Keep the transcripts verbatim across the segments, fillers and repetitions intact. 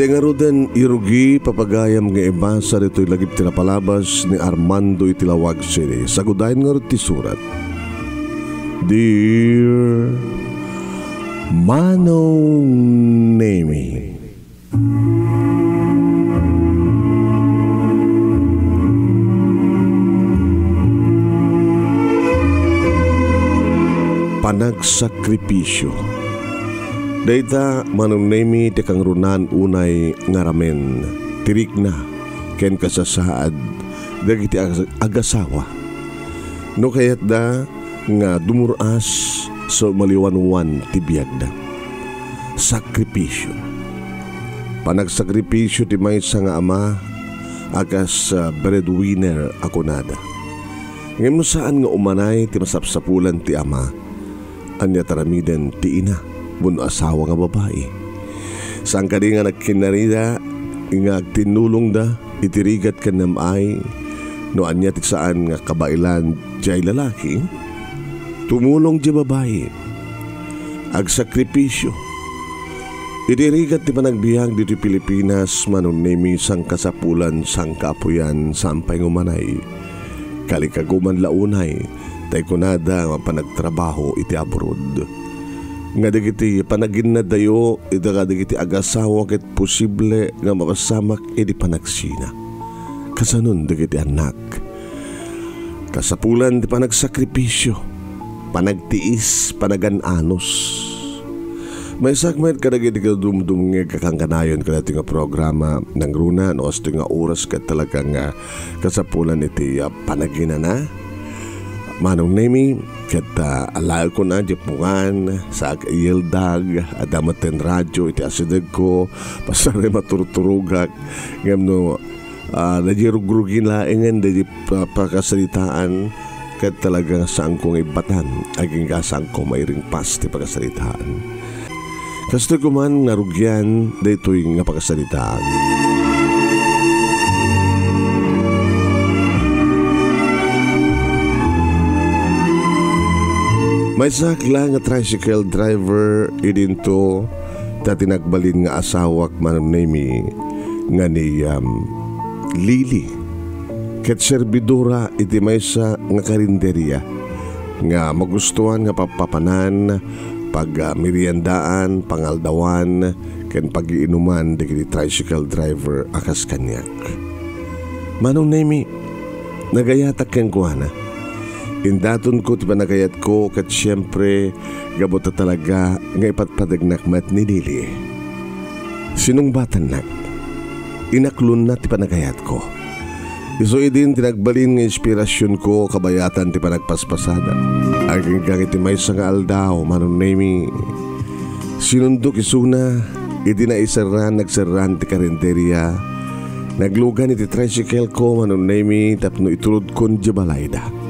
Ngaruden, irugi, papagayam nga ibasa ditoy lagip ti napalabas ni Armando iti Laoag City. Sagudayen ngarud ti surat. Dear Manong Nemi. Panagsakripisyo. Dayta, Manong Nemi, ti kangrunaan unay nga aramen ti rikna ken kasasaad dagiti ag-, agasawa. No kayatda nga dumur-as so maliwanwan ti biagda. Sakripisyo. Panagsakripisyo ti maysa nga ama a kas, ah, breadwinner a kunada. Ngem no saan nga umanay ti masapsapulan ti ama, ania ti aramiden ti ina wenno asawa nga babai? Saan kadi nga nagkinnarida nga agtinnulongda iti rigat ken nam-ay? No ania ti saan nga kabaelan diay lalaki, tumulong diay babai. Agsakripisyo. Iti rigat ti panagbiag ditoy Pilipinas, Manong Nemi, sangkasapulan, sangkaapuyan, saan pay nga umanay. Kalikaguman la unay, tay kunada nga panagtrabaho iti abroad. Nga dagiti panaginnadayo ita kadagiti agasawa ket posible nga mapasamak iti panagsina. Kasanon dagiti annak. Kasapulan ti panagsakripisyo, panagtiis, panagan-anos. Maysak met kadagiti kadumdumngeg a kankanayon kadagiti nga programa nangruna no astoy nga oras ket talaga nga kasapulan iti, ah, panaginana. Manong Nemi, ket, ah, alaekon a di pungan, saak iyeldag, adda met ten radyo iti asidegko, pasarem a turturogak, ngem no, ah, daydi rugrugin laengen, daydi pa-, pakasaritaan, ket talaga nga saanko nga ibbatan, agingga saanko mairingpas ti pakasaritaan. Kastoy koman nga rugian daytoy nga pakasaritaan. Maysak la nga tricycle driver idinto ta ti nagbalin nga asawak, Manong Nemi, nga ni, um, Lily, ket serbidora iti maysa nga karinderia nga magustuan nga papapanan, pagmeriendaan, pangaldawan, ken pagiinuman dagiti tricycle driver a kas kaniak. Manong Nemi, nagayatak kenkuana. Indatonko ti panagayatko ket siempre, gapu ta talaga nga ipatpategnak met ni Lily. Sinungbatannak. Inaklonna ti panagayatko. Isu idin ti nagbalin nga inspirasionko kabayatan ti panagpaspasada. Agingga iti maysa nga aldaw, Manong Nemi, sinundok isuna idi naiserran, nagserran ti karinderia. Naglugan iti tricycle ko, Manong Nemi, tapno itulodkon diay balayda.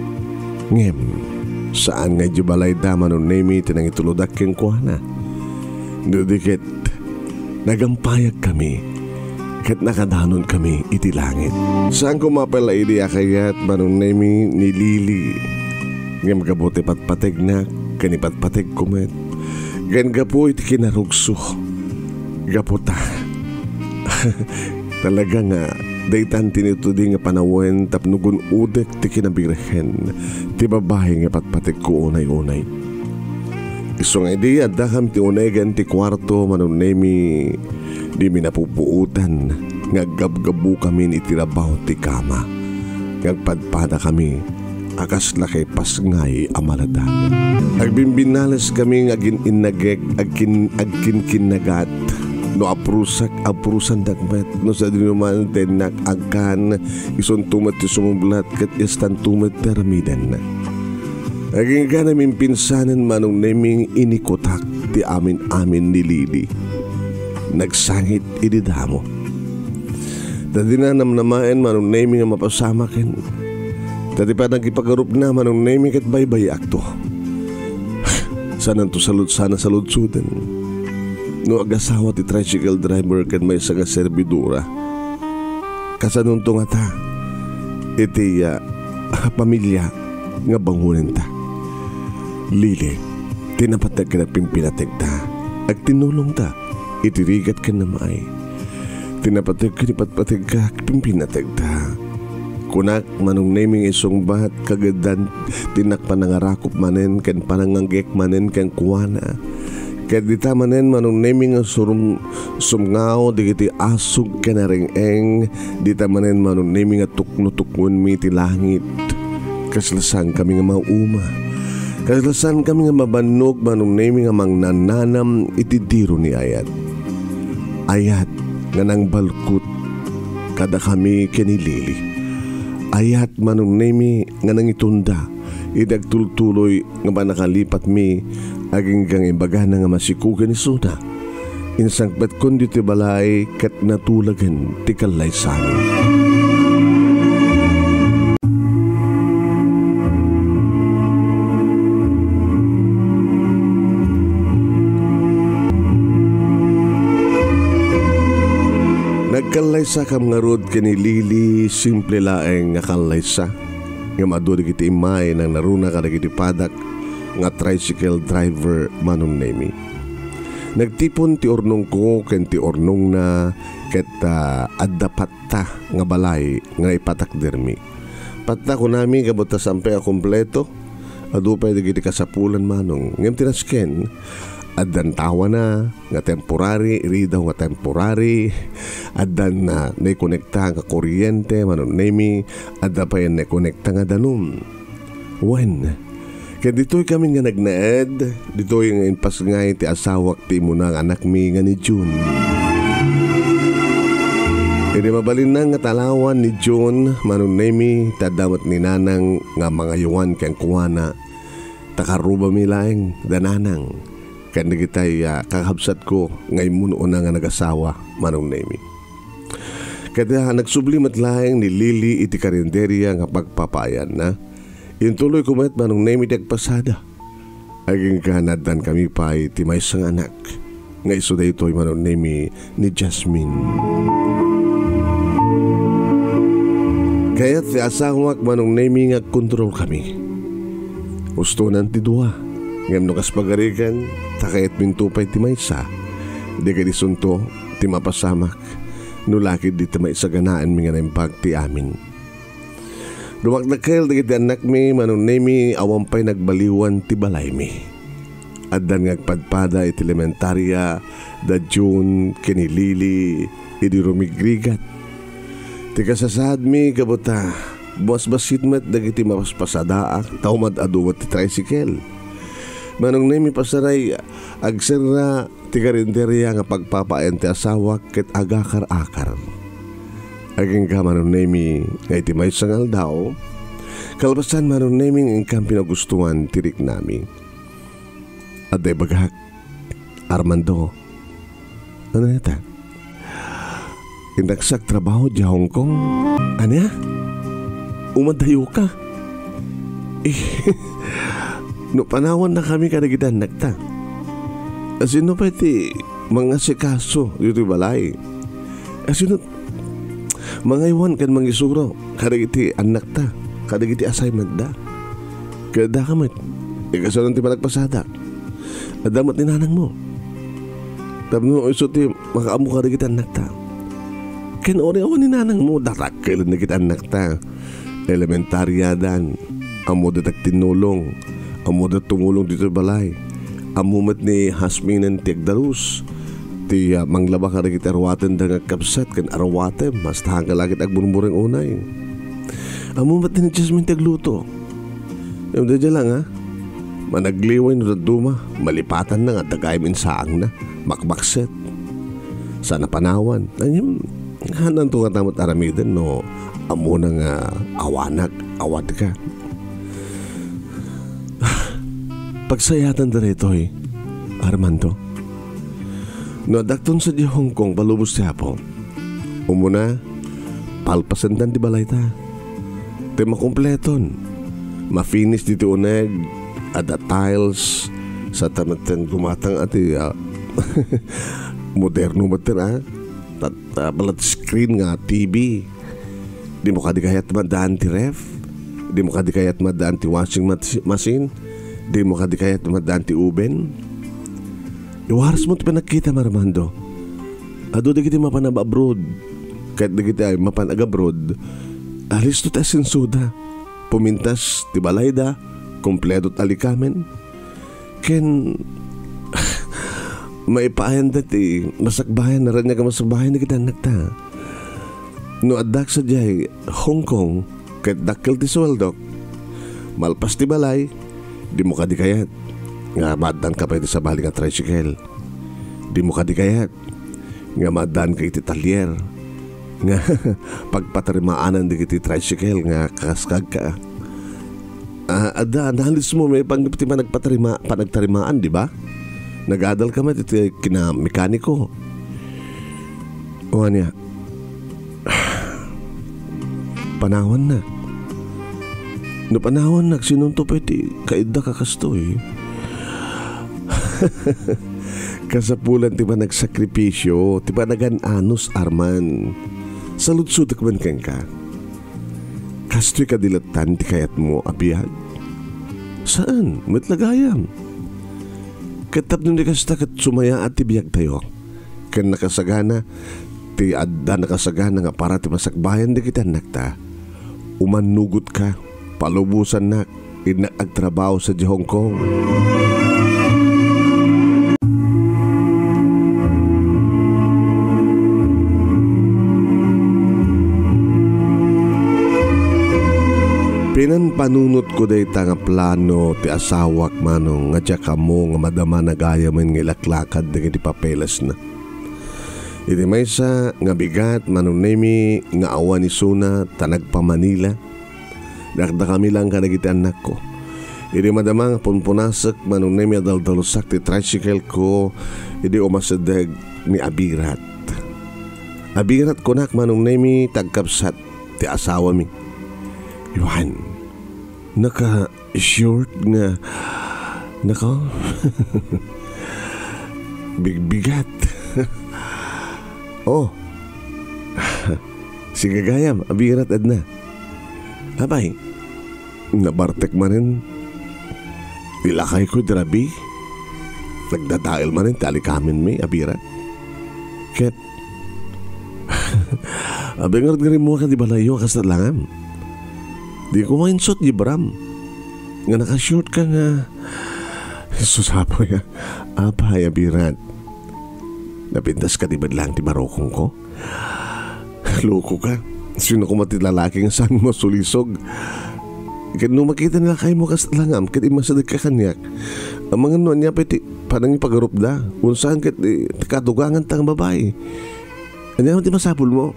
Ngem, saan nga idiay balayda, Manong Nemi, ti nangitulodak kenkuana. No di ket, nagampayagkami, ket nakadanonkami iti langit. Saanko mapella idi a kayat, Manong Nemi, ni Lily. Ngem gapu ti patpategnak, ken ipatpategko met. Ken gapu iti kinarugso. Gapu ta. Talaga nga, daytan ti nitudi nga panawen tapno gun-odek ti kinabirhen ti babai nga patpategko unay-unay. Isu nga idi, addakami ti unegan ti kuarto, Manong Nemi, di mi napupuotan nga aggabgabukami iti rabaw ti kama. Nga agpadpadakami a kasla kay pasngay a maladago. Agbimbinaleskami nga agin-innagek, agkin-, agkinkinnagat. No aprusak, aprusandak met. No sadino man ti innak agkan, isunto met ti sumublat ket istanto met ti aramiden. Agingga namimpinsanen, Manong Nemi, inikutak ti amin-amin ni Lily. Nagsangit idi damo. Ta dina namnamaen, Manong Nemi, nga mapasamaken. Ta ti panagipagarupna, Manong Nemi, ket baybay-akto. Sananto salud-, sana saludsoden. No agasawa ti tricycle driver ken maysa nga serbidora, kasanonto ngata iti, ah, pamilia nga bangonenta? Lily, ti napateg ken agpimpinategta, agtinnulongta iti rigat ken namay. Ti napateg ken ipatpategka, pimpinategta. Kunak, Manong Nemi, nga isungbat, kagiddan ti innak panangarakup manen ken panangngeg manen kenkuana. Ket dita manen, Manong Nemi, nga surum-, sumngaw dagiti asug ken areng-eng, dita manen, Manong Nemi, nga tuknotuknoenmi ti langit. Kasla saankami nga mauma. Kasla saankami nga mabannog, Manong Nemi, nga mangnananam iti diro ni ayat. Ayat nga nangbalkut kadakami ken ni Lily. Ayat, Manong Nemi, nga nangitunda iti agtultuloy nga pannakalipatmi agingga nga imbagana nga masikugen isuna. Insangpetkon ditoy balay ket natulagen ti kallaysami. Nagkallaysakam ngarud ken ni Lily, simple laeng nga kallaysa. Ngem adu dagiti immay nangnaruna kadagiti padak nga tricycle driver, Manong Nemi. Nagtipon ti urnongko ken ti urnongna ket, ah, adda patta nga balay nga ipatakdermi. Patta kunami, gapu ta saan pay a kompleto. Adu pay dagiti kasapulan, Manong. Ngem ti nasken, addan tawana nga temporary, iridaw nga temporary, addan, ah, naikonekta nga kuryente, Manong Nemi, adda pay naikonekta nga danum. Wen, ket ditoy kami nga nagnaed, ditoy nga impasngay ti asawak ti immuna nga anakmi nga ni June. Idi mabalinna nga talawan ni June, Manong Nemi, ti adda met ni Nanang nga mangayowan kenkuana, ta karrubami laeng da Nanang ken dagitay, ah, kakabsatko nga immun-una nga nagasawa, Manong Nemi. Ket, ah, nagsubli met laeng ni Lily iti karinderia nga pagpapaayanna. Intuloyko met, Manong Nemi, ti agpasada. Agingga naaddankami pay ti maysa nga anak, nga isu daytoy, Manong Nemi, ni Jasmine. Kayat ti asawak, Manong Nemi, nga agkontrolkami. Ustonan ti dua, ngem no kas pagarigan, ta kayatminto pay ti maysa, di ket isunto ti mapasamak, no la ket di ti maisaganaanmi nga naimbag ti amin. Dumakdakkel dagiti annakmi, Manong Nemi, awan pay nagbaliwan ti balaymi. Addan nga agpadpada iti elementaria da June ken ni Lily idi rumigrigat. Ti kasasaadmi, gapu ta basbassit met dagiti mapaspasadaak, ta umad-adu met ti tricycle. Manong Nemi, pasaray, agserra ti karinderia nga pagpapaayan ti asawak ket agakar-akar. Agingga, Manong Nemi, nga iti maysa nga aldaw, kalpasan, Manong Nemi, nga inkam pinagustuan ti riknami. Adda ibagak, Armando. Ano neta? Innak sa agtrabaho diay Hong Kong. Ania? Umadayoka? Eh, no panawannakami kadagiti annakta, asino pay ti mangasikaso ditoy balay? Asino mangaywan ken mangisuro kadagiti annakta, kadagiti assignmentda? Ket daka met, ikasanon ti panagpasadak? Adda met ni nanangmo. Tapno isu ti makaammo kadagiti annakta. Ken uray awan ni nanangmo, dadakkelen dagiti annakta. Elementaria dan. Ammoda ti agtinnulong. Ammoda tumulong ditoy balay. Ammo met ni Hasminen ti agdalus. Ti, ah, manglaba kadagiti aruatenda nga agkabsat ken aruatem. Hasta hangga la ket agmurmureng unay. Ammo met ni Jasmine ti agluto. Ngem daydiay la nga, managliway no dadduma, malipatanna nga adda gayam insaangna, makmakset. Saan a panawan. Ngem, hananto ngata met aramiden no ammona nga awanak, awadka. Pagsayatan daytoy, Armando. No addakton sadiay Hong Kong, palubos ti Apo. Umuna, palpasendan ti balayta. Ti makumpleton. Mafinish ditoy uneg, adda tiles, sa ta metten gumatang a ti, ah, moderno metten, ah. Ta-, ta-, flat screen nga T V. Dimo kadi kayat maddaan ti ref? Dimo kadi kayat maddaan ti washing mach-, machine? Dimo kadi kayat maddaan ti oven? Iwarasmo ti panagkitam, Armando. adu dagiti mapan ag-abroad, ket dagiti ay mapan ag-abroad, alisto ti asensoda. Pumintas ti balayda, kompleto ti alikamen. Ken maipaayanda ti masakbayan, naraniag a masakbayan dagiti annakta. No addak sadiay Hong Kong ket dakkel ti suweldok, malpas ti balay, dimo kadi kayat nga maaddaanka pay iti sabali nga tricycle. Dimo kadi kayat nga maaddaanka iti talyer nga pagpatarimaanan dagiti tricycle nga kakaskagka. Ah, adda, nalismo, maipanggep ti panagpatarima-, panagtarimaan, di ba? Nagadalka met iti kinamekaniko. O ania, panawannak. No panawannak, sinonto pay ti kaiddak a kastoy? Kasapulan ti panagsakripisio, ti panagan-anos, Arman. Saludsodek man kenka. Kastoy kadi latta ti kayatmo a biag? Saan, met la gayam. Ket tapno ni kasta ket sumayaat ti biagtayo. Ken nakasagana, ti adda nakasagana nga para ti masakbayan dagiti annakta. Umannugotka, palubosannak, innak agtrabaho sadiay Hong Kong. Pinampanunotko dayta nga plano ti asawak, Manong, nga diak ammo nga madamana gayamen nga ilaklakad dagiti papelesna. Iti maysa nga bigat, Manong Nemi, nga awan isuna ta nagpa-Manila. Dakdakami laeng kadagiti annakko. Idi madama nga punpunasek, Manong Nemi, a daldalusak ti tricycle-ko, idi umasideg ni Abirat. Abirat, kunak, Manong Nemi, ti agkabsat ti asawami. Wen, naka-short nga, naka-, bigbigat. Oh. Sige gayam, Abirat, Edna. Apay, nabartek manen ti lakayko idi rabii. Nagdadael manen ti alikamenmi, Abirat. Ket, apay ngarud nga rimmuarka ti balayyo a kas langam? Diko mainsuat, Jibram. Nga naka-short ka nga, Jesus, apo ya. Apay, Abirat. Napintas kadi met laeng ti barukongko? Loko ka. Sino koma ti lalaki nga saan mo sulisog? Ket no makita ni lakaymo kas langam ket immasidegka kaniak, amangan no ania pay ti panangipagarupda, unsaen ket ti, ti kadugangan ta nga babai. Ania ti masapulmo?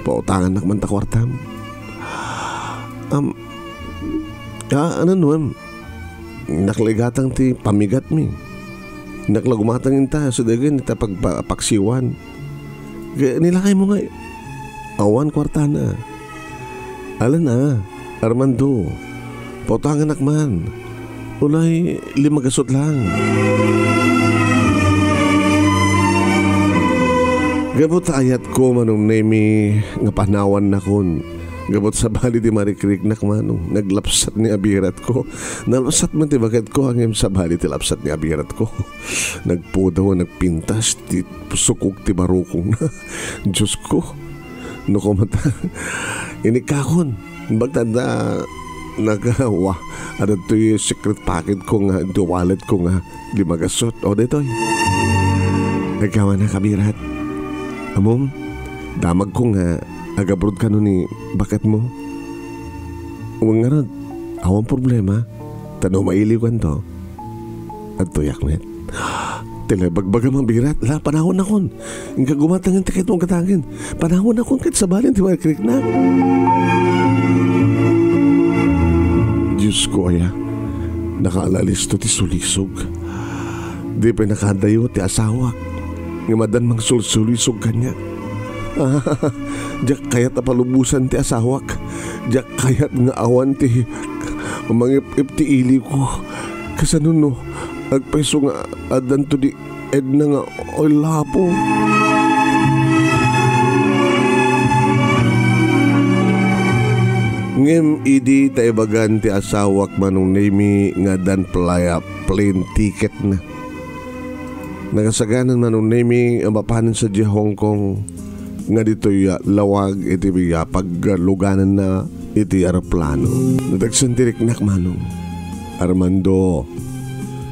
Pautangannak man ta kuartam. Am, ah, ano, no, am? Innak la igatang ti pamigatmi. Innak la gumatang inta, so dagiti ta pagpa-, paksiwan. Kaya nilakaymo nga awan kuartana. Alan a, Armando, pautanganak man. Unay, lima gasut lang. Gapu ta ayatko, Manong Nemi, nga panawannakon. Gapu ta sabali ti marikriknak, Manong, naglapsat ni abiratko. Nalapsat man ti baketko, ngem sabali ti lapsat ni abiratko. Nagpudaw, nagpintas ti sukog ti barukongna. Diosko, no kumata, inikkakon. Bagta da, nagawa, adda toy secret pocketko nga, iti walletko nga, lima gasut. O, daytoy. Agkawanak, abirat. Ammom, damagko nga, ag-abroad kano ni baketmo. Wen ngarud, awan problema. Ta no mailiwkanto, adtoyak met. Ti la bagbagam, abirat, la, panawannakon. Inka gumatang ti kayatmo a gatangen. Panawannakon ket sabali ti marikriknak. Diosko aya, nakaalisto ti sulisog. Di pay nakaadayo ti asawak. Ngem addan mangsulsulisog kaniak. Diak kayat a palubosan ti asawak. Diak kayat nga awan ti mangip-ip ti iliwko. Kasano no agpayso nga addanto di Edna nga, oy, lapo. Ngem idi ta ibagan ti asawak, Manong Nemi, nga addan playa plane ticket na. Nakasaganan Manong Nemi a mapanen sadiay Hong Kong nga ditoy, ah, lawag iti, ah, paglugananna iti aeroplano. Nadagsen ti riknak, Manong. Armando,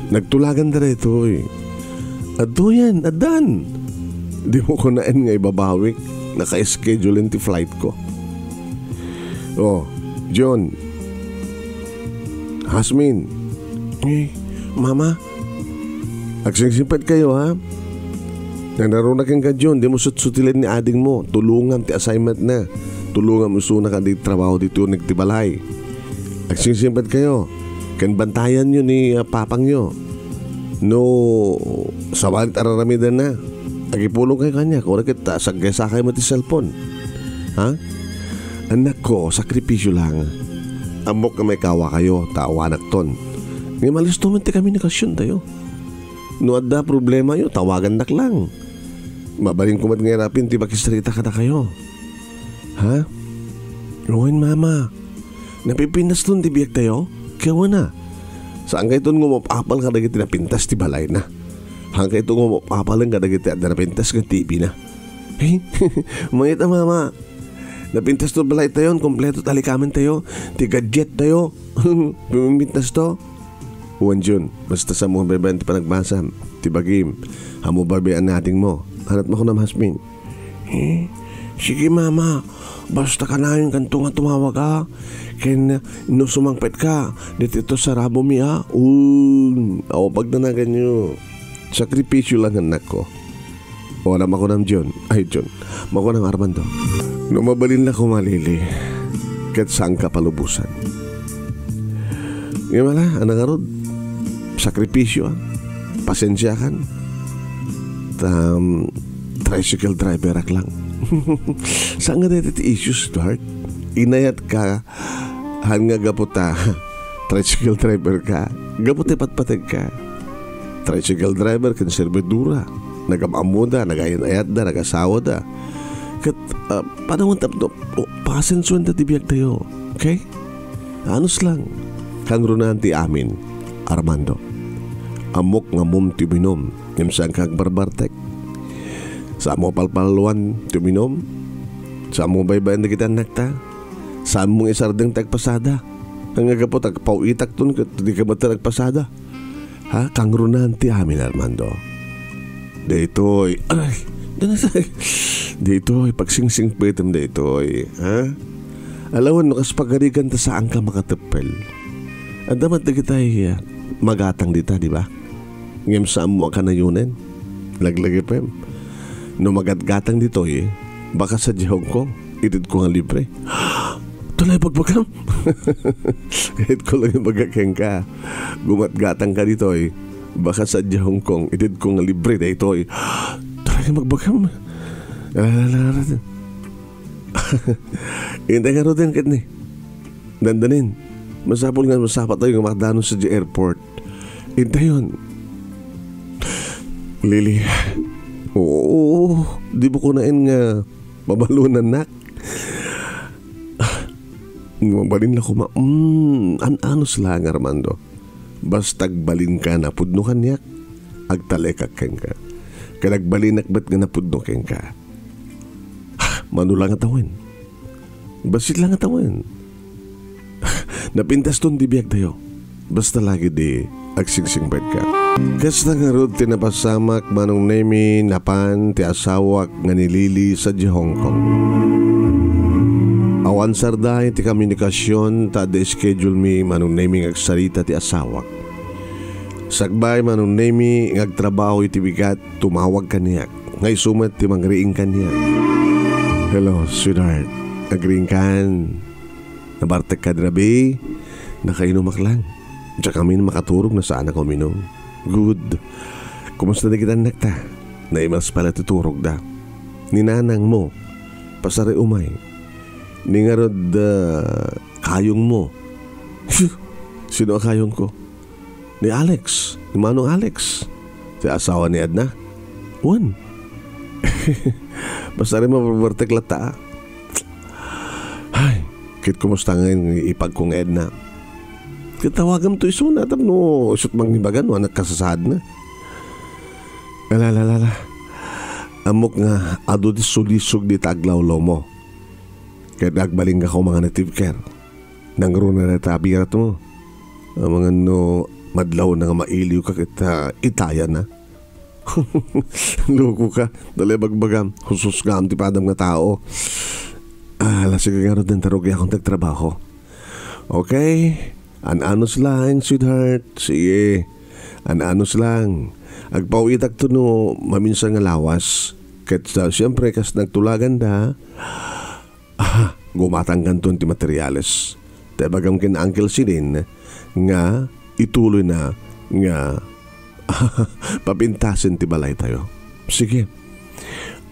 nagtulagan daytoy. Adtoyen, addan. Dimo kunaen nga ibabawik, naka-schedule ti flight ko. Oh, John. Hasmin. Eh, Mama. Agsingsimpet kayo, ha? Nanaruna kenka, John, dimo sutsutilen ni adingmo. Tulongam ti assignment na. Tulongam isuna kadi trabaho ditoy iti balay. Agsingsimpet kayo. Ken bantayanyo ni, ah, papangyo. No, sabali ti ar-aramidenna. Agipulong kayo kaniak, uray ket, ah, sagsakay met ti cellphone. Ha? Annakko, sakripisio lang. Ammok nga maikawa kayo, ta awanakton. Ngem alisto met ti komunikasiontayo. No adda problemayo, tawagannak lang. Mabalinko met nga irapin ti makisarita kadakayo. Ha? Wen, Mama. Napipintaston ti biagtayo? Ket wen a. Saankayton nga umap-apal kadagiti napintas ti balayna. Saankayton nga umap-apalen kadagiti adda napintas nga T V na. Hey, mayat a, Mama. Napintasto balaytayon, kompleto ti alikamantayo, ti gadgettayo. Pimimitasto. Wen, John, basta saanmo nga baybay-an ti panagbasam, ti bagim, saanmo baybay-an ni adingmo. Ania ti makunam, Hasmin? Eh, sige, Mama. Basta kanayon kanto nga tumawag, a. Ken no sumangpetka, ditoy sarabo mi, a. Un, awa pagdanaganyo. Sakripisio lang, annakko. Wen a, makunam, John. Ay, John. Makunam, Armando. No mabalin la koma, Lily, ket saanka palubosan. Ngem ala, ania ngarud? Sakripisio, a. Pasensiakan. Ta, um, tricycle driverak lang. Saan nga dayta ti issues, Dart? Inayatka, saan nga gapu ta tricycle driverka. Gapu ta ipatpategka. Tricycle driver ken servidora. Nagam-ammoda, nagayan-ayatda, nagasawada. Ket, ah, panawen tapno, o, paasensoenda ti biagtayo. Okay? Anus lang. Kangrunaan ti amin, Armando. Ammok nga ammom ti uminum, ngem saanka agbarbartek. Saanmo palpalaloan ti uminum? Saanmo baybay-an dagiti annakta? Saanmo nga isardeng ti agpasada? Ania nga gapu ta agpaw-itakton ket dika met agpasada? Ha? Kangrunaan ti amin, Armando. Daytoy, ay, daytoy, pagsingsipetem daytoy, ha? Ala wen no kas pagarigan ta saanka makateppel. Adda met dagiti, ah, magatang dita, di ba? Ngem saanmo a kanayonen. Laglagipem. No magatgatang ditoy, baka sadiay Hong Kong, itedko nga libre. Ania ti ibagbagam? Itedko lang ibaga kenka. Gumatgatangka ditoy, baka sadiay Hong Kong, itedko nga libre daytoy. Ania ti ibagbagam? Ah, intay ngaruden ketdi. Dandanin. Masapul nga masapatayo nga makadanon sadiay airport. Intayon. Lily. Oo, dimo kunaen nga mabalonannak. Mabalin la koma. Mm, an-anus lang, Armando. Basta agbalinka nga napudno kaniak, agtalekak kenka. Ken agbalinak met nga napudno kenka. Mano la nga tawen. Bassit la nga tawen. Napintaston ti biagtayo. Basta la ketdi agsingsingpetka. Kasta ngarud ti napasamak, Manong Nemi, napan ti asawak nga ni Lily sadiay Hong Kong. Awan sarday ti komunikasion ta adda schedule mi, Manong Nemi, nga agsarita ti asawak. Sakbay, Manong Nemi, nga agtrabaho iti bigat, tumawag kaniak. Nga isu met ti mangriing kaniak. Hello, sweetheart. Agriingkan. Nabartekka idi rabii? Nakainumak lang. Diak amin makaturog no saanak uminum. Good. Kumusta dagiti annakta? Naimas pay la ti turogda. Ni nanangmo, pasari umay. Ni ngarud, ah, kayongmo. Sino a kayongko? Ni Alex, ni Manong Alex. Ti asawa ni Edna. Wen. Basta rin mapabartek latta, a. Ay, ket kumusta ngayon nga ipagko nga Edna? Ket tawagam to isuna, tapno isut' mangibaga no ania ti kasasaadna. Ala, ala, ala, ala. Ammok nga adu ti sulisog dita aglawlawmo. Ket agbalinka koma nga native care. Nangruna dayta a biratmo. Amangan no madlawna nga mailiwka ket, ah, itayana. Loko ka. Dala ibagbagam. Hushusgaam ti padam nga tao. Ah, ala, sige ngarud, ta rugiakon ti agtrabaho. Okay? An-anos lang, sweetheart. Sige. An-anos lang. Agpawitakto no maminsan nga lawas. Ket, ah, siyempre, kas nagtulaganda, ah, gumatangkanton ti materiales. Ta ibagam ken Uncle Celine nga ituloyna nga papintasen ti balaytayo. Sige.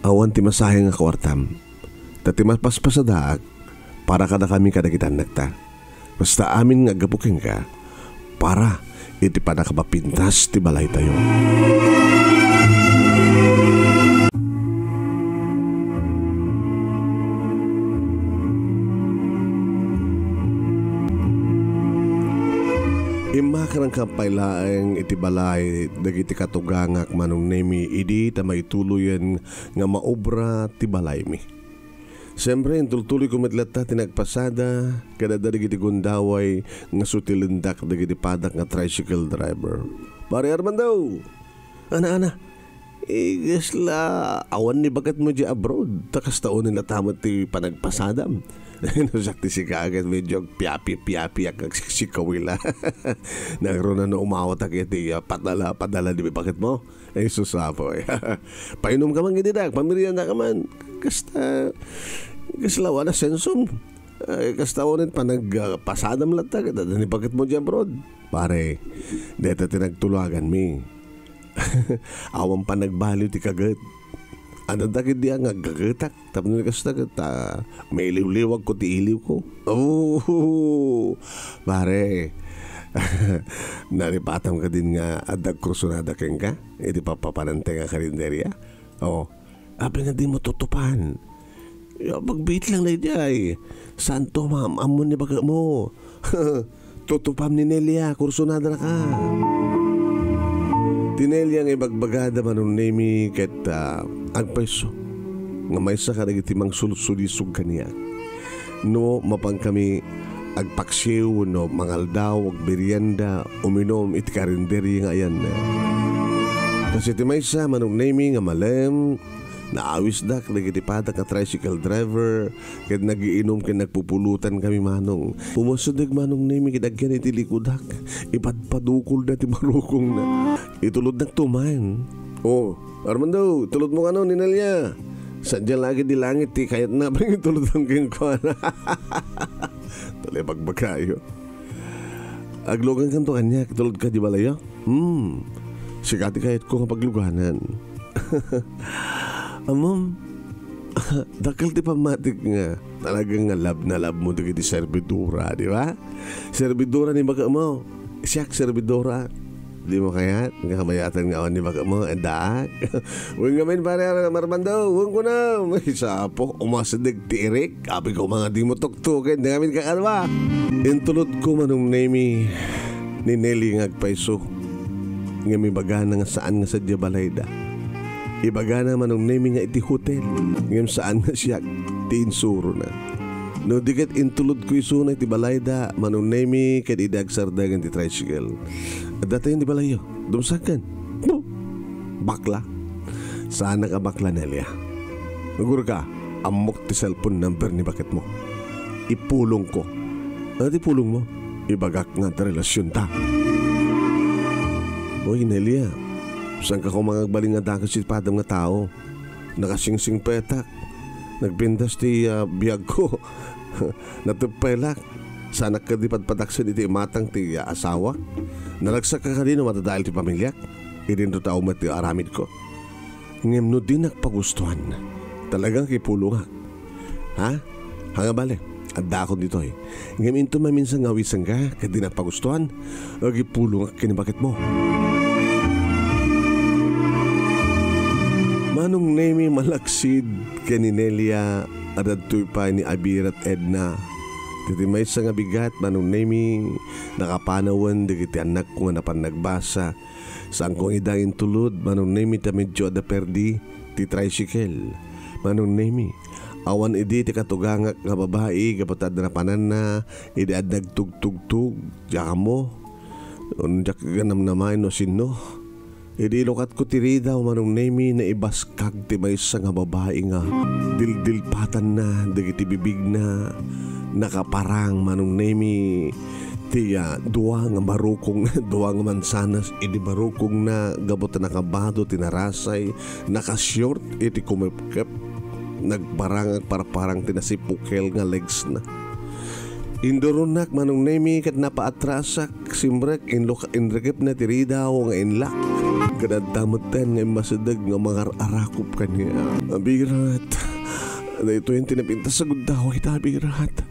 Awan ti masahe nga kuartam. Ta ti mapaspasadaak para kadakami kadagiti annakta. Kasta amin nga aggapu kenka para iti pannakapapintas ti balaytayo. Immakarangka pay laeng iti balay dagiti katugangak, Manong Nemi, idi ta maituloyen nga maobra ti balaymi. Siyempre, intultuloyko met latta ti nagpasada kadagiti gundaway nga sutilendak dagiti padak nga tricycle driver. Pare Armando! Ana, ana. Eh, kasla awan ni baketmo di abroad. Ta kasta unin latta met ti panagpasadam. No, siak ti sika ket medyo piapi-piapiak agsiksikawila. Nangruna no umawatak iti, ah, padala, padala di baketmo. Ay, sus, Apo, eh. Painumka man, ginidak, pameriendaka man. Kasta, kasla awan a sensom. Ay, kasta unin panag, ah, pasadam latta, ket adda ni baketmo di abroad. Pare, deta ti nagtulaganmi. Awan panagbaliw ti kaget. Adda dagiti nga aggagetak. Tapno kasta ket, ah, mailiwliwagko ti iliwko. Oh, pare. Naripatam kadin nga adda agkursunada kenka iti papapananta nga karinderia? Oh, apay nga dimo tutupan? Ya, pagbiit lang daydiay. Santo, ma'am, ammon ni baketmo. Tutupam ni Nelia, kursunadana ka. Ti Nelia nga ibagbagada, Manong Nemi, ket, ah, agpayso nga maysa kadagiti mangsulsulisog kaniak. No mapan kami agpaksiw wenno mangaldaw, agmerienda, uminum iti karinderya nga ayanna. Kas iti maysa, Manong Nemi, nga malem, naawisdak dagiti padak nga tricycle driver, ket nagiinum ken nagpupulutan kami, Manong. Umasideg, Manong Nemi, ket agyan iti likudak. Ipadpadukolda ti barukongna. Itulodnak tuman. Oh, Armando, itulodmo kano ni Nelia. Sadiay la ket di langit ti kayatna, pangitulodam kenkuana. Tuloy bagbagayo. Aglugankanto kaniak, itulodka di balayo? Hmm. Sika ti kayatko nga pagluganan. Ammom, dakkel ti pammatik nga talaga nga love na love mo dagiti servidora, di ba? Servidora ni baketmo. Siak servidora. Dimo kayat nga kabayatan nga awan ni baketmo, addaak. Wen ngamin, pare Armando, wen kunam. Ay, sapo, umasideg ti irik. Apay koma nga dimo tuktuken, di ngamin kakanwa. Intulodko, Manong Nemi, ni Nelly nga agpayso. Ngem ibagana nga saan nga sadiay balayda. Ibagana, Manong Nemi, nga iti hotel. Ngem saan nga siak ti insurona. No di ket intulodko isuna iti balayda, Manong Nemi, ket idi agsardeng ti tricycle. Adda tayon ti balayyo. Dumsagkan. Puh! Bakla. Saanak a bakla, Nelia. Agurka, ammok ti cellphone number ni baketmo. Ipulongko. Ano ti pulongmo? Ibagak nga adda relasionta. Oy, Nelia, saanka koma nga agbalin nga dakes iti padam nga tao? Nakasingsingpetak. Nagpintas ti, ah, biagko. Nateppelak. Saanak kadi padpadaksen iti imatang ti, ah, asawak. Naragsakka kadi no madadael ti pamiliak. Idinto tao met ti aramidko. Ngem no dinak pagustuan, talagang kipulongak. Ha? Haan nga bale, addaakon ditoy. Ngem inton maminsan nga awisenka ket dinak pagustuan, agipulongak ken ni baketmo. Manong Nemi, malaksid ken ni Nelia, adadtoy pay ni Abir ket Edna. Iti maysa nga bigat, Manong Nemi, nakapanawen dagiti annakko nga napan nagbasa. Saanko nga ida intulod, Manong Nemi, ta medyo adda perdi ti tricycle. Manong Nemi, awan idi ti katugangak nga babai gapu ta adda napananna idi adda nagtugtugtog. Diak ammo. Diak namnamaen no sinno. Idi ilukatko ti ridaw, Manong Nemi, naibaskag ti maysa nga babai nga dildilpatanna dagiti bibigna, nakaparang, Manong Nemi, ti, ah, dua nga barukong, dua nga mansanas idi barukongna gapu ta nakabado ti narasay, nakashort iti kumepkep, nagparang agparparang ti nasipukel nga legsna. Induronnak, Manong Nemi, ket napaatrasak, simrek, inluka-, inrikepna ti ridaw nga inlak. Ket adda metten nga immasideg nga mangar-arakop kaniak. Abirat, daytoyen ti napintas a gundaway ta, Abirat.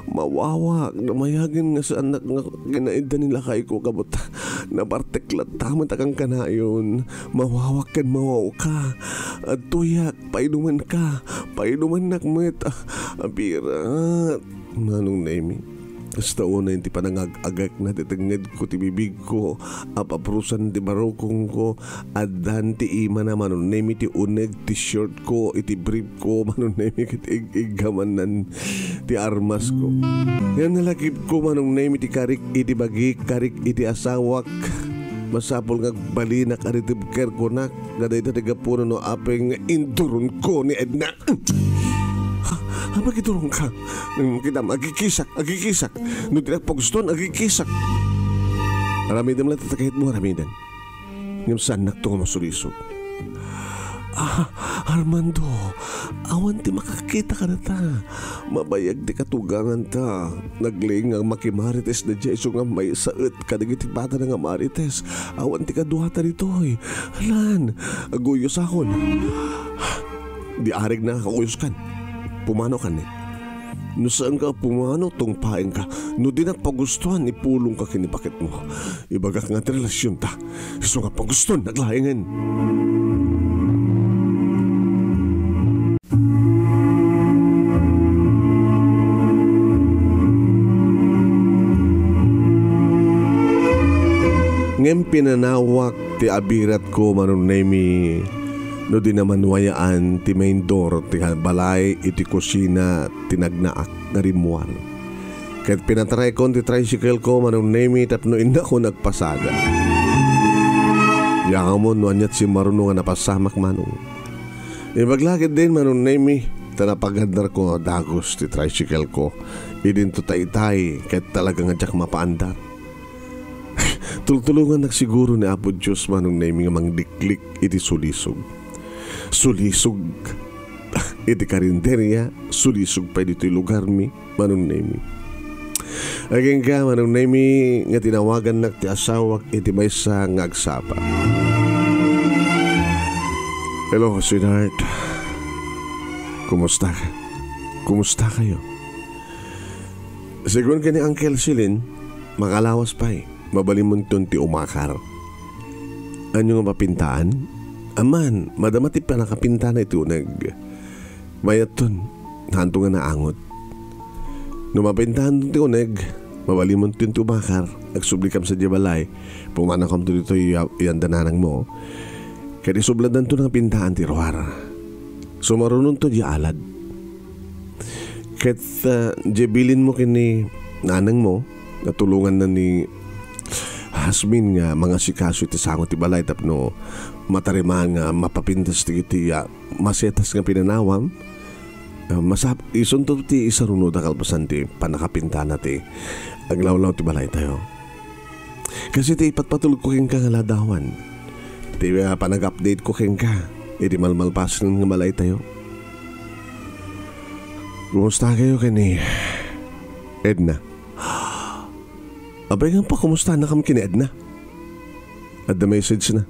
Mawawak, namayagen nga saannak nga kinaidda ni lakayko, gapu ta napartek latta met a kankanayon. Mawawak ken mawawka. Adtoyak, painumenka. Painumennak met. Abirat. Manong Nemi. Kasta unay ti panangag-agekna ti tengngedko ti bibigko, apaprusan ti barukongko, addan ti imana, Manong Nemi, ti uneg ti shortko, iti briefko, Manong Nemi, ket ig-iggamannan ti armasko. Ngem nalagipko, Manong Nemi, ti karik iti bagik, karik iti asawak. Masapul nga agbalinak a ritibker kunak, nga dayta ti gapuna no apay nga induronko ni Edna. Ha? Apay nga iduronka? Hmm, kitam, agikisak, agikisak. No dinak pagustuan, agikisak. Aramidem latta ti kayatmo, aramidem. Ngem saannakto nga masulisog. Ah, Armando, awan ti makakita kadata. Mabayag ti katuganganta. Naglaing nga makimarites daydiay isu nga maysaet kadagiti padana nga marites. Awan ti kaduata ditoy. Lan, aguyosakon. Di arigna, kakuyoskan. Pumanokan ni. No saanka a pumano, tungpaenka. No dinak pagustuan, ipulongka ken ni baketmo. Ibagak nga ti relasionta. Isu nga pagustuan, naglaengen. Ngem pinanawak ti abiratko, Manong Nemi, no di namanwayaan ti main door ti balay iti kusina ti nagnaak nga rimmuar. Ket pinataraykon ti tricycle ko, Manong Nemi, tapno innakon agpasada. Diak ammo no aniat simmaruno nga napasamak, Manong. Imbag la ketdin, Manong Nemi, ta napagandarko nga dagus ti tricycle ko. Idinto taytay, ket talaga nga diak mapaandar. Tultulongannak siguro ni Apo Dios, Manong Nemi, nga mangliklik iti sulisog. Sulisog iti karinderia, sulisog pay ditoy lugarmi, Manong Nemi. Agingga, Manong Nemi, nga tinawagannak ti asawak iti maysa nga agsapa. Hello, sweetheart. Kumusta? Kumusta kayo? Segun ken ni Uncle Silin, makalawas pay, mabalinmonton ti umakar. Ania nga mapintaan? Aman, madama ti pannakapintana iti uneg. Mayatton, haanto nga naangot. No mapintaanton ti uneg, mabalinmonton ti umakar, agsublikam sadiay balay, pumanakamto ditoy ya-, yanda nanangmo. Ket isubladanto nga pintaan ti ruar. Sumarunonto diay alad. Ket, ah, diay bilinmo ken ni nanangmo, natulonganna ni Hasmin nga mangasikaso iti sango ti balay tapno matarimaan nga mapapintas dagiti, ah, masetas nga pinanawam. Ah, masap-, isunto ti isarunoda kalpasan ti pannakapintana ti aglawlaw ti balaytayo. Kasi ti ipatpatulko kenka nga ladawan, ti, ah, panag-update ko kenka iti malmalpasen nga balaytayo. Kumusta kayo ken ni Edna? Apay nga pakumustanakam ken ni Edna? Adda message na.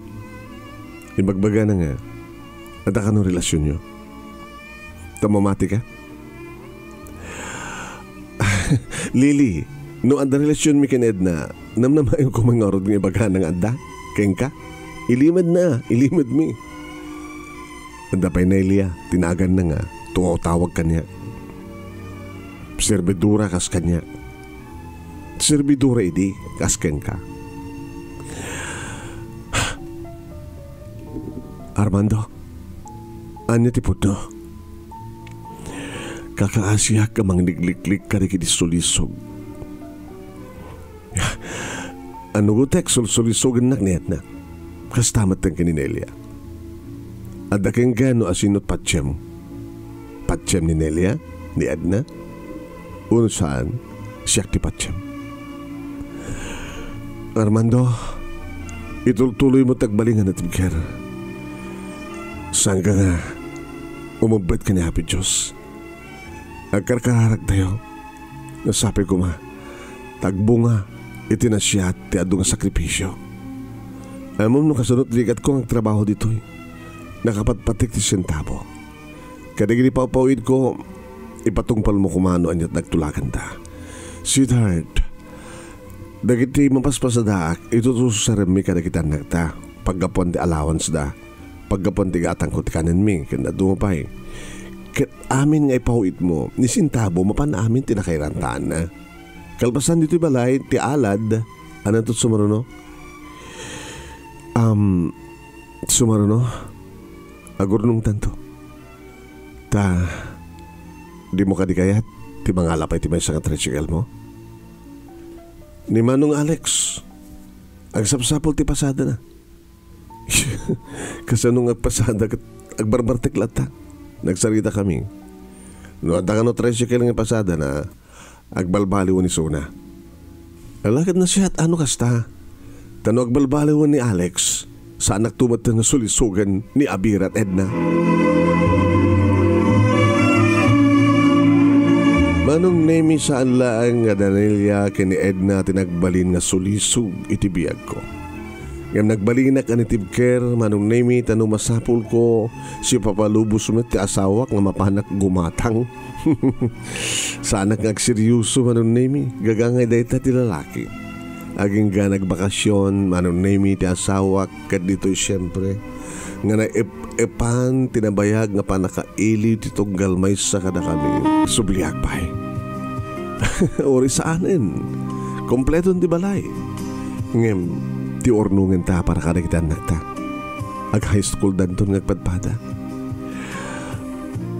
Ibagbagana nga, adda kano relasyonyo. Ta mamati ka? Lily, no adda relasyonmi ken Edna, namnamaenko man ngarud nga ibagana nga adda kenka? Ilimedna, ilimedmi. Adda pay Nelia, ti naganna nga, tumawtawag kaniak. Servidora kas kaniak. Servidora idi kas kenka. Armando, ania ti pudno? Kakaasiak a mangligliklik kadagiti sulisog. Annugotek, sulsulisogennak ni Edna. Kasta met ken ni Nelia. Adda kenka no asino ti patiem? Patiem ni Nelia? Ni Edna? Wenno saan, siak ti patiem. Armando, itultuloymo ti agbalin a natibker. Saanka nga umebbet ken ni Apo Dios. Agkarkararagtayo. Nasapay koma ta agbunga iti nasiat ti adu nga sakrifisio. Ammom no kasano ti rigatko nga agtrabaho ditoy. Nakapatpatik ti sentabo. Kadagiti pawpawidko, ipatungpalmo koma no ania ti nagtulaganta. Sweetheart, dagiti mapaspasadaak, itutusarenmi kadagiti annakta, paggapuan ti allowance da, paggapuan ti gatangko ti kanenmi, ken dadduma pay. Ket amin nga ipawidmo, ni sentabo, mapan amin ti nakairantaanna. Kalpasan ditoy balay, ti alad, ania ti sumaruno? Am, sumaruno, agurnongtanto. Ta, dimo kadi kayat ti mangala pay ti maysa nga tricycle mo? Ni Manong Alex, agsapsapul ti pasadana. Kasano nga agpasada ket agbarbartek latta? Nagsaritakami. No adda kano tricycle nga pasadana, agbalbaliwen isuna. Ala ket nasiat a no kasta. Ta no agbalbaliwen ni Alex, saannakto met nga sulisogen ni Abira ket Edna. Manong Nemi, saan laeng nga Danelia ken ni Edna ti nagbalin nga sulisog iti biagko. Ngem nagbalinak a natibker, Manong Nemi, ta no masapulko, sipapalubos met ti asawak nga mapanak gumatang. Saanak nga agseryoso, Manong Nemi. Gagangay dayta ti lalaki. Agingga nagbakasyon, Manong Nemi, ti asawak, ket ditoy siempre nga naep-epan ti nabayag nga pannakailiw ti tunggal maysa kadakami. Subliak pay. Uray saanen. Kompleton ti balay. Ngem, ti urnongenta para kadagiti annakta. Ag-high school danton nga agpadpada.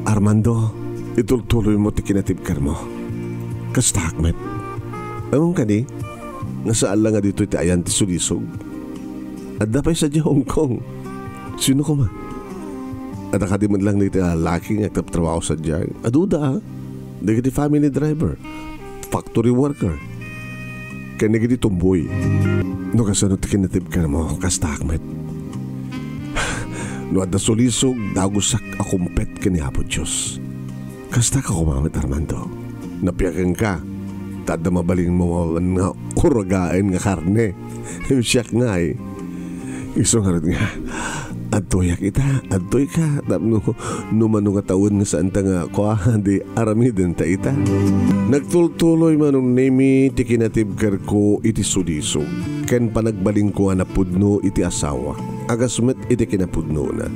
Armando, itultuloymo ti kinatibkermo. Kastaak met. Ammom kadi, nga saan la nga ditoy ti ayan ti sulisog. Adda pay sadiay Hong Kong. Sino koma? Adda kadi met lang dagiti lalaki nga agtrabtrabaho sadiay? Aduda, a. Dagiti family driver, factory worker, ken dagiti tumboy. No kasano ti kinatibkermo, kastaak met. No adda sulisog, dagusak a kumpet ken ni Apo Dios. Kasta ka koma met, Armando. Napiakenka, ta adda mabalinmo nga uragaen nga karne. Siak ngay. Isu ngarud nga, adtoyak ita, adtoyka, tapno no mano nga tawen nga saanta nga kua, di aramidenta ita. Nagtultuloy, Manong Nemi, ti kinatibkerko iti sulisog, ken panagbalinko a napudno iti asawak, a kas met iti kinapudnona.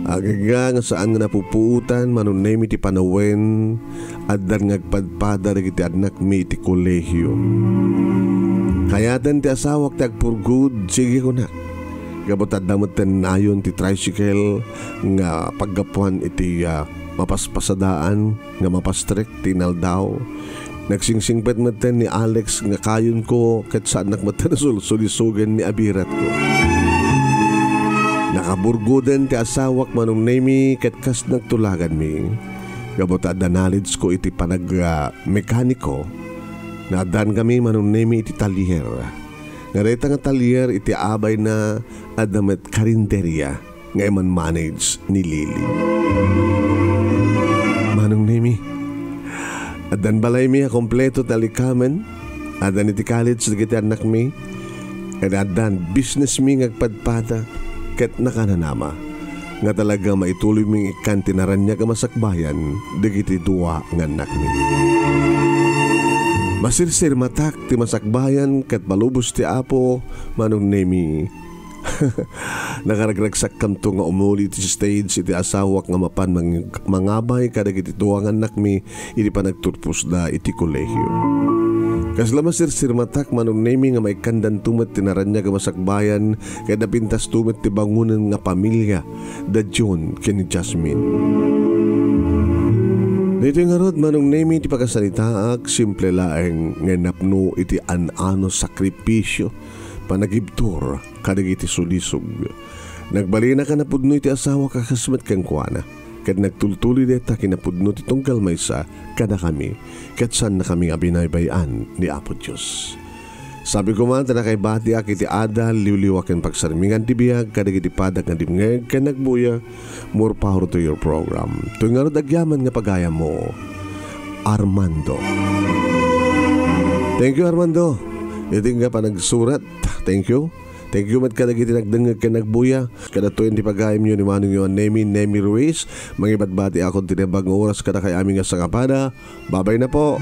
Agingga nga saan nga napupuotan, Manong Nemi, ti panawen, addan nga agpadpada dagiti annakmi iti kolehio. Kayaten ti asawak ti agpurgod, sige kunak. Gapu ta adda metten nayon ti tricycle nga paggapuan iti, ah, mapaspasadaan nga mapastrek ti inaldaw. Nagsingsingpet metten ni Alex nga kayonko ket saannak metten a sulsulisogen ni abiratko. Nakapurgoden ti asawak, Manong Nemi, ket kas nagtulaganmi. Gapu ta adda knowledge ko iti panag-, ah, mekaniko, naaddankami, Manong Nemi, iti talyer. Nga dayta nga talyer iti abayna adda met karinderia nga iman-manage ni Lily. Manong Nemi, addan balaymi a kompleto ti alikamen, addan iti college dagiti annakmi, ken addan businessmi nga agpadpada ket nakananama nga talaga maituloymi nga ikkan ti naraniag a masakbayan dagiti dua nga annakmi. Masirsirmatak ti masakbayan ket palubos ti Apo, Manong Nemi, Nakaragragsakkanto nga umuli iti stage iti asawak nga mapan mang-, mangabay kadagiti tuangannakmi iti panagturposda iti kolehio. Kasla masirsirmatak, Manong Nemi, nga maikkandanto met ti naraniag a masakbayan ket napintasto met ti bangonen nga pamilia da John ken ni Jasmine. Daytoy ngarud, Manong Nemi, ti pakasalitaak, simple laeng nga napno iti an-ano sakripisio, panagibtur, kadagiti sulisog. Nagbalin a kinapudno iti asawak a kas met kenkuana, ket nagtultuloy dayta kinapudno ti tunggal maysa kadakami, ket saannakami a binaybay-an ni Apo Dios. Sabi koma ta nakaibatiak iti adal, liwliwa ken pagsarmingan ti biag kadagiti padak nga dimngeg ken nagbuya. More power to your program. Toy ngarud agyaman nga pagayammo, Armando. Thank you, Armando. Iti nga panagsurat. Thank you. Thank you met kadagiti nagdengngeg ken nagbuya. Kadatoyen ti pagayamyo ni manongyo a Nemi, Nemi Ruiz. Mangibatbati ako ti naimbag nga oras kadakay amin nga sangapada. Babay na po.